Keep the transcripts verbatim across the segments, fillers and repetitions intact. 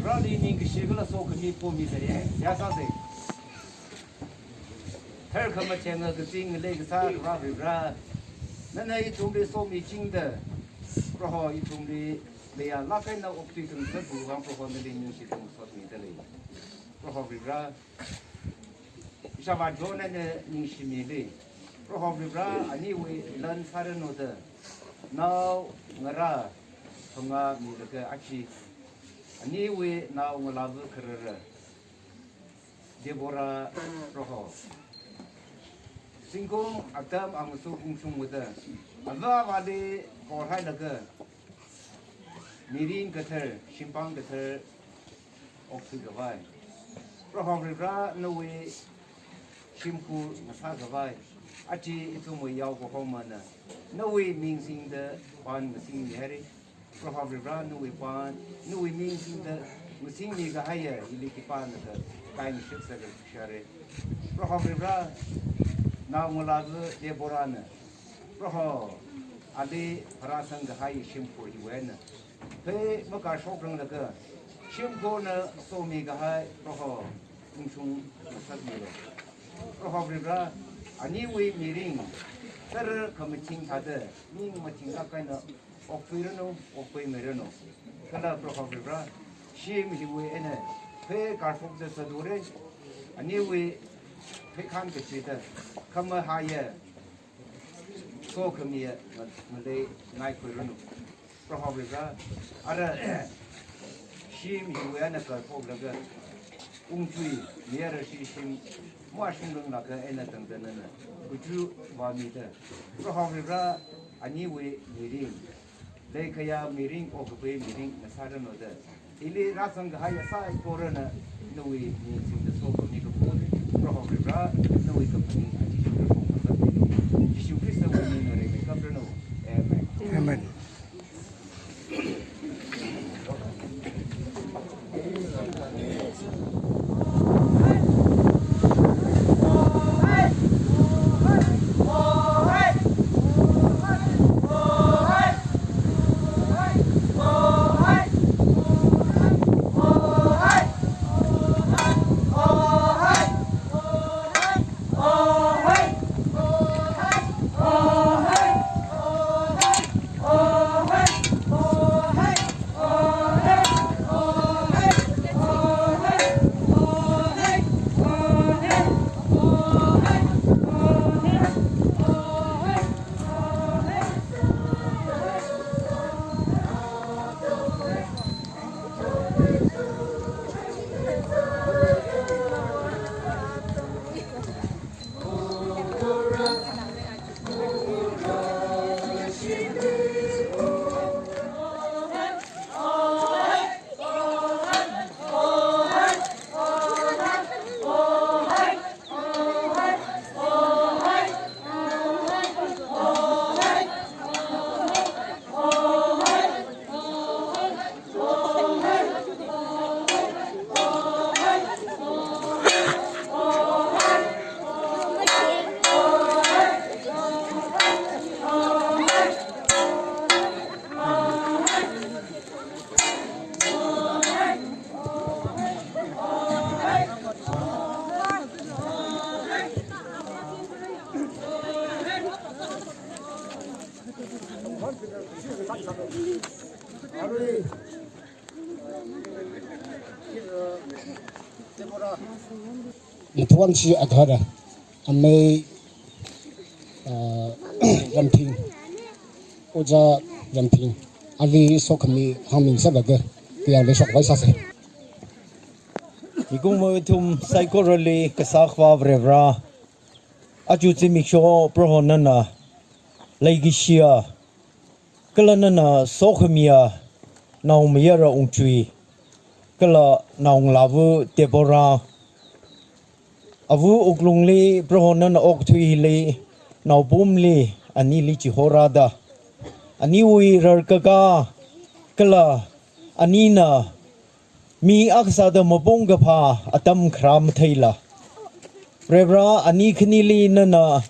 Vareli ningkashi kala sokhami pomi sāya, ya sāsa. Tharkhamatheng kazing leikasā Vare Vare, nana ithumli somichingda, Proho ithumli leiya lāk eina okthui khangasakwui vang Proho nali ningshi khangasotmida lei. Proho Vare Vare, ishāvā John eina ningshimili. Proho Vare Vare, aniwui lan sāranu da naongarā phangā milaga aja aniwui naongalāva kharara Deborah Proho, zingkum atam angsu ungshungwui da, avā avāli porhailaga mirin kathar, shimpan kathar okthui khavai, Proho Vare Vare, nawui shimkhur ngasā khavai, aja ithumwui yaokahomana nawui ming singda pan ngasingmihaira. Proho Vare Vare, nawui pan, nawui ming singda ngasingmi kahaiya hili khipānakha kaingashit sāra shāra. Proho Vare Vare, naongalāva Deborah na, Proho, ali pharāsang kahai shimkhur hiwui eina phei makarshokranglaga, shimkhurna somi kahai, Proho, ungshung ngasakmira. Proho Vare Vare, aniwui mirin tara khamathing thāda ning mathing lāk eina okthuiranu, okpaimiranu. Kala Proho Vare Vare, shim hiwui eina phei karshokda sādura, aniwui pheikhān kachida khamahaiya sokhamiya nga-, ngalei ngaikhuiranu. Proho Vare Vare, ara shim hiwui eina karshoklaga ungchui, mi ara shi shim mashungranglāka eina tangda nana kachu vāmida, Proho Vare Vare, aniwui mirin, leikayā mirin, okkapai mirin ngasāranu da hili rāzang kahaiya saikorana nawui ming singda sokhami kapo, Proho Vare Vare, nawui kaphaning athishurda phongsāmi. Jishu Khristawui ming ngareimei kapranu. Amen. Amen. Mathuwanshi agahara, amei, ah, Ramthing, Ojā Ramthing, ali sokhami hāngmi sālaga, kayāng leishokpai sāsa. Mikumo ithum saikorali Kasā Akhava Varivara, aja zimiksho Proho nana leikashiya, kala nana sokhamiya naomayara Ungchui, kala naongalāva Deborah, ava wuklungli Proho nana okathui hili, naopamli anili chihorāda, aniwui rarkakā, kala anina mi akha sāda mapung kaphā atam kharā matheila, Varivara ani khanili nana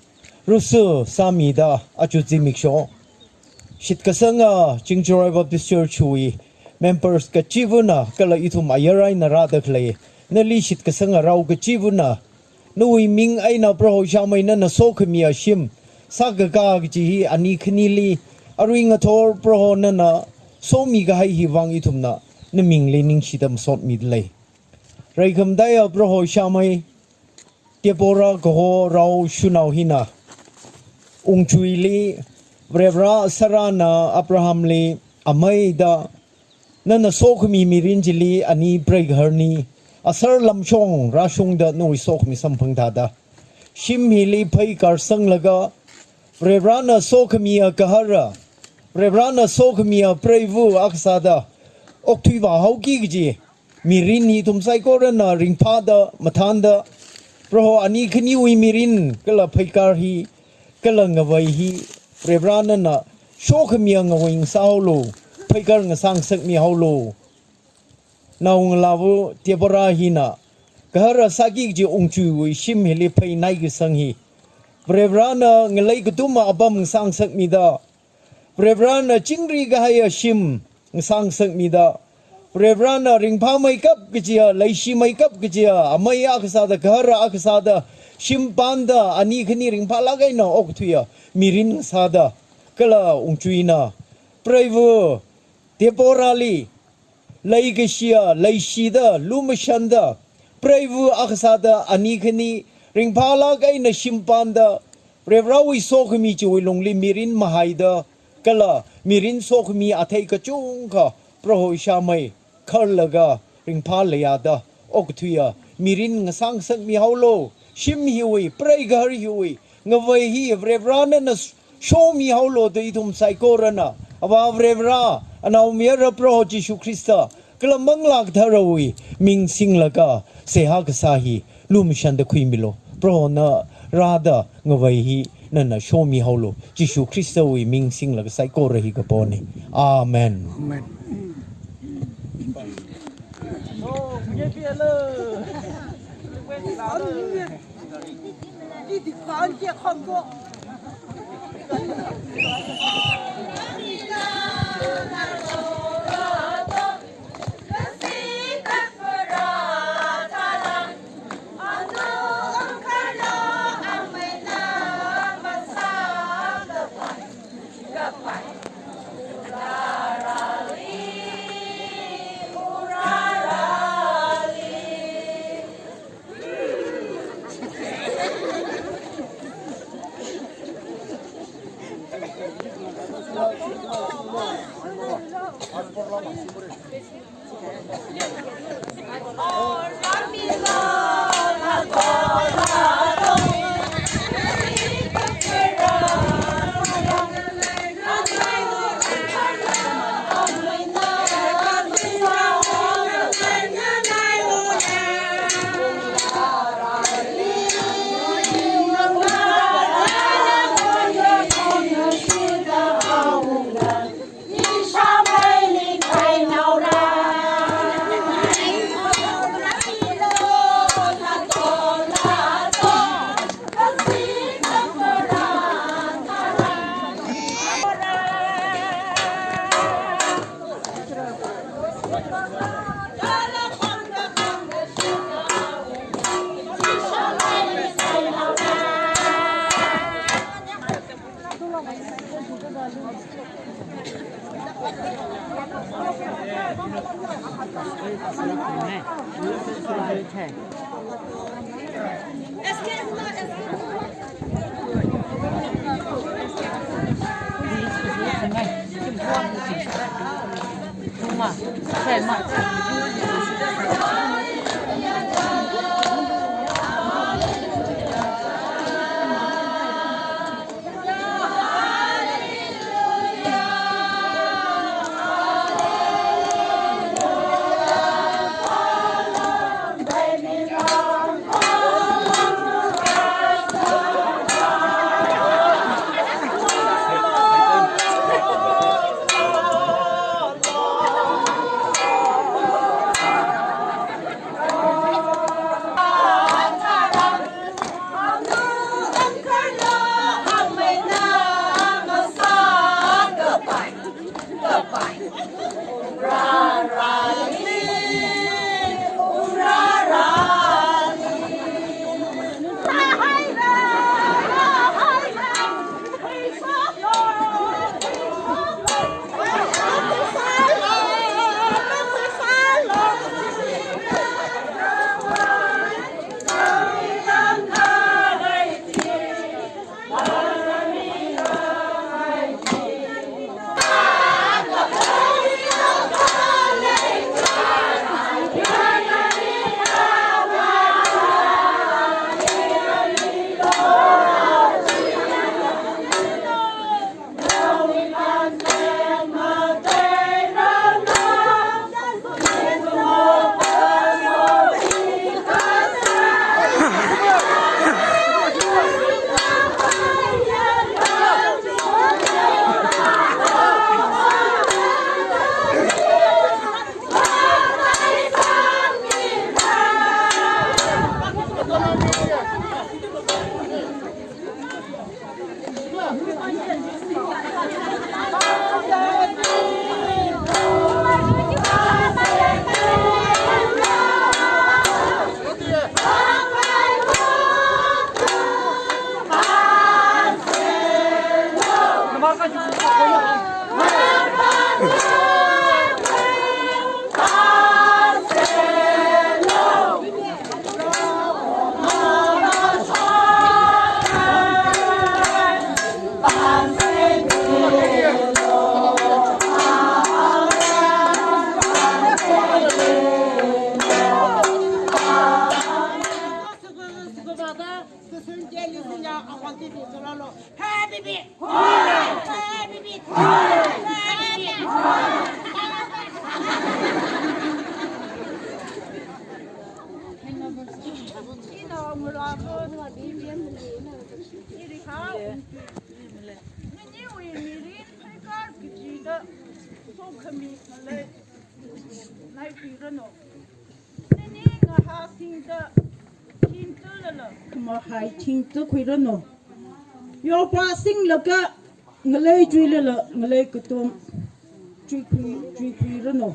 rusu sāmida aja zimiksho shitkasanga Chingjaroy Baptist Church wui members kachivana kala ithum ayar eina rāda khalei, nali shitkasanga rao kachivana, nawui ming eina Proho Ishāmei nana sokhamiya shim sākakā kaji hi ani khanili arui ngathor Proho nana somikahai hi vang ithumna namingli ningshida masotmidalei. Reikhamataiya Proho Ishāmei, Deborah kaho rao shanao hina Ungchuili, Varivara Sarahna Abrahamli amei da nana sokhami mirin chili ani preigahar ani, aser lamshong rāshungda nawui sokhami samphang thāda, shim hili pheikar sanglaga, Varivarana sokhamiya gahara, Varivarana sokhamiya preiva akha sāda okthuivā haoki kaji mirin hi ithum saikorana ringphāda, mathānda, Proho ani khaniwui mirin kala pheikar hi, kala ngavei hi, Varivara nana shokhamiya ngavei ngasāhaolu, pheikar ngasā ngasakmihaolu. Naongalāva Deborah hina gahara sāki kaji Ungchuiwui shim hili pheinai kasang hi, Varivarana ngalei kathuma apam ngasā ngasakmida, Varivarana chingri kahaiya shim ngasā ngasakmida, Varivarana ringphāmeikap kajiya, leishimeikap kajiya, amei akha sāda, gahara akha sāda, shimpanda, ani khani ringphālāk eina okathuiya mirin ngasāda, kala Ungchuina preiva Deborahli leikashiya, leishida, lumashanda, preiva akha sāda, ani khani ringphālāk eina shimpanda, Varivarawui sokhami chiwui lungli mirin mahaida, kala mirin sokhami athei kachungkha Proho Ishāmei kharlaga ringphā leiya da okathuiya mirin ngasā ngasakmihaolu. Shim hiwui, preigahar hiwui ngavei hi Varivara nana shomihaolu da ithum saikorana Avā Varivara, Anaomayara Proho Jishu Khrista, kala Manglā Katharawui ming singlaga seihā kasā hi lumashanda khuimilu. Prohona rāda ngavei hi nana shomihaolu. Jishu Khristawui ming singlaga saikora hi kapona. Amen. Amen. Niniwui mirin pheikar kachida sokhami ngalei naipiranu. Nini ngahā singda thingtulala, khamahai thingtukhuiranu. Yopā singlaga ngalei chuilala, ngalei katom chuikhui, chuikhuiranu.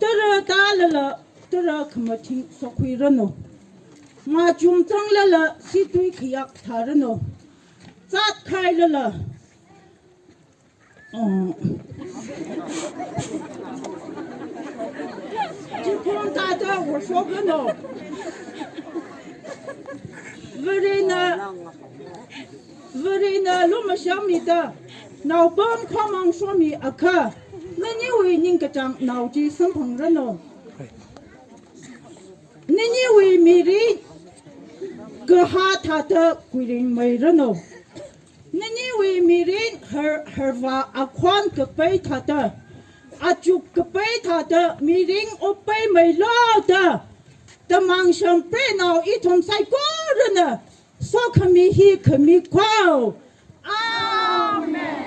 Tara tālala, tara khamathing sokhuiranu. Machum changlala, situi khayak thāranu. Zatkhailala, oh, chikhong thāda worship ranu. Varena, Varena lumashanmida, naopam khamang shomi akha, naniwui ningkachāng nao chi samphangranu. Naniwui mirin kahā thāda khuiringmeiranu. Naniwui mirin har, harvā akhon kapai thāda, achuk kapai thāda, mirin oppaimeilu da, tamang shampre nao ithum saikorana sokhami hi khami khao. Amen.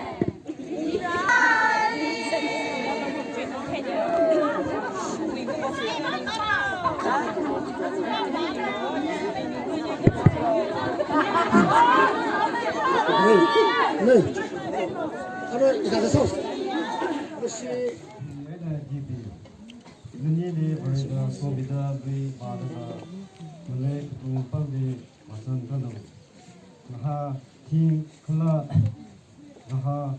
Nei, nei. Aro, ida da so. Shi. Nini de Varena somida lui pāda, malei katung pangli masan kano. Ngahā thing kala Naha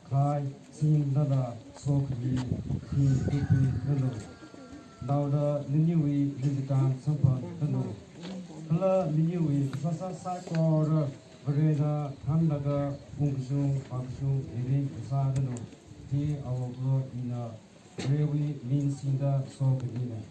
khai singdala sokhami khi tupi lulu. Naoda naniwui ringkachang samphang lulu. Kala naniwui kasāsā saikora Varena thanlaga ungkashung, makashung, mirin kasā lulu. Hi awo ina Varewui ming singda sokhamina.